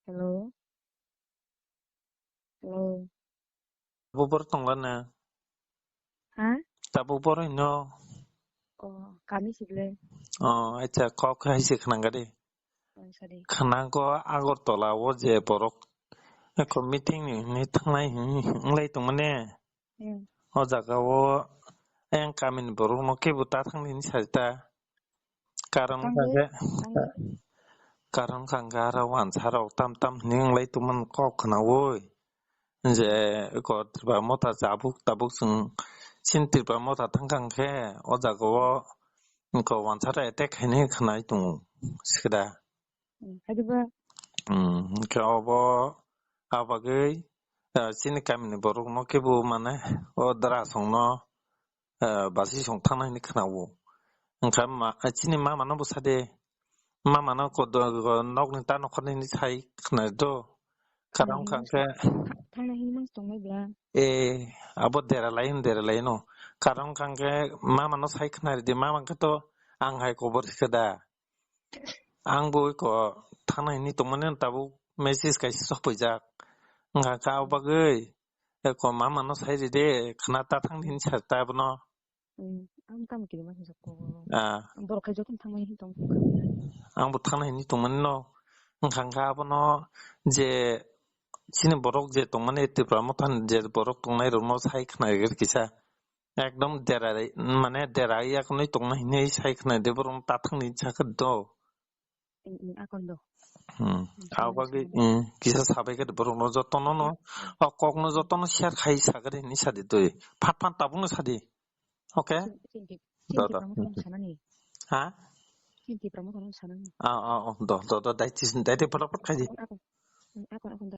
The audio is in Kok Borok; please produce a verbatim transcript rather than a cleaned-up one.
Hello. Hello. Tabuk bor tongla na? Ha? Tabuk bor hino? Oh, kami sibile. Oh, acha, kok hai se khnang gadi. Oh, sorry. Khnang ko Agartala o je borok. Eko meeting ni, ni thangnai hi, hi, wng lai tongmani. Hmm. O jaga o ayang kami ni borok no kebo ta thang di hinwi sa ta. Karon Tang kha de, khe, tang de. Karon kha khe aro wansa rok tam tam hinwi wng lai tongmani kok khna oi. Je ko Tripura motha chabuk tabuk chwng chini Tripura motha thang kha khe o jaga o ko wansa rok attack khainai khna tongo sikda. Hmm, hai diba? Hmm, hwnkhe obo, ah, bagwi, ah, chini kamini borokno kebo, mane, o dwrasongno, ah, basi song thangna hinwi khna-o. Wngkha ma-, chini mamano bo sade, mamano kodo-, go-, nokni ta nokharni hinwi sai khna do. Karon Thangna hwnka hinwi khe, tha-, thangna hinwi mans tongnai bla. Eh, abo dera lai hwn, dera lai hwno. Karon wngkha khe mamano sai khna ridi, mama khe to ang hai kobor rikha da. Ang bo eko thangna hinwi tongmani tabuk message kaisa sokphaijak. Wngkha kha o bagwi eko mamano sai ride, khna ta thang hinwi sa ta abono. Hmm, ang tamo kiri ma hinwi sa ko. Ah. Ang borok khai jotono thangmani hinwi tong. Ang bo thangna hinwi tongmani no. Wngkha kha abono je chini borok je tongmani Tripura mothani je borok tongnai rokno sai khna rikha kisa. Ekdom dera, mane dera yak nui tongna hinwi sai khna de borok ta thang ni chakha do. Mm, mm, akon do. Hmm. Mm, Abo kisa bagwi, sabai. Hmm, kisa sabai khe borok no jotono no, o kok no jotono share khai sagri hinwi sadi twi. Phat phat tabuk no sadi. Okay? Chin-, chin-, chin-, Da, da. Tipra mothano sanani. Ha? Chin Tipra mothano sanani. Ah, ah, oh, do, do, do, dai tis, dai te phat phat khai di. Akon, akon, mm, akon, akon da.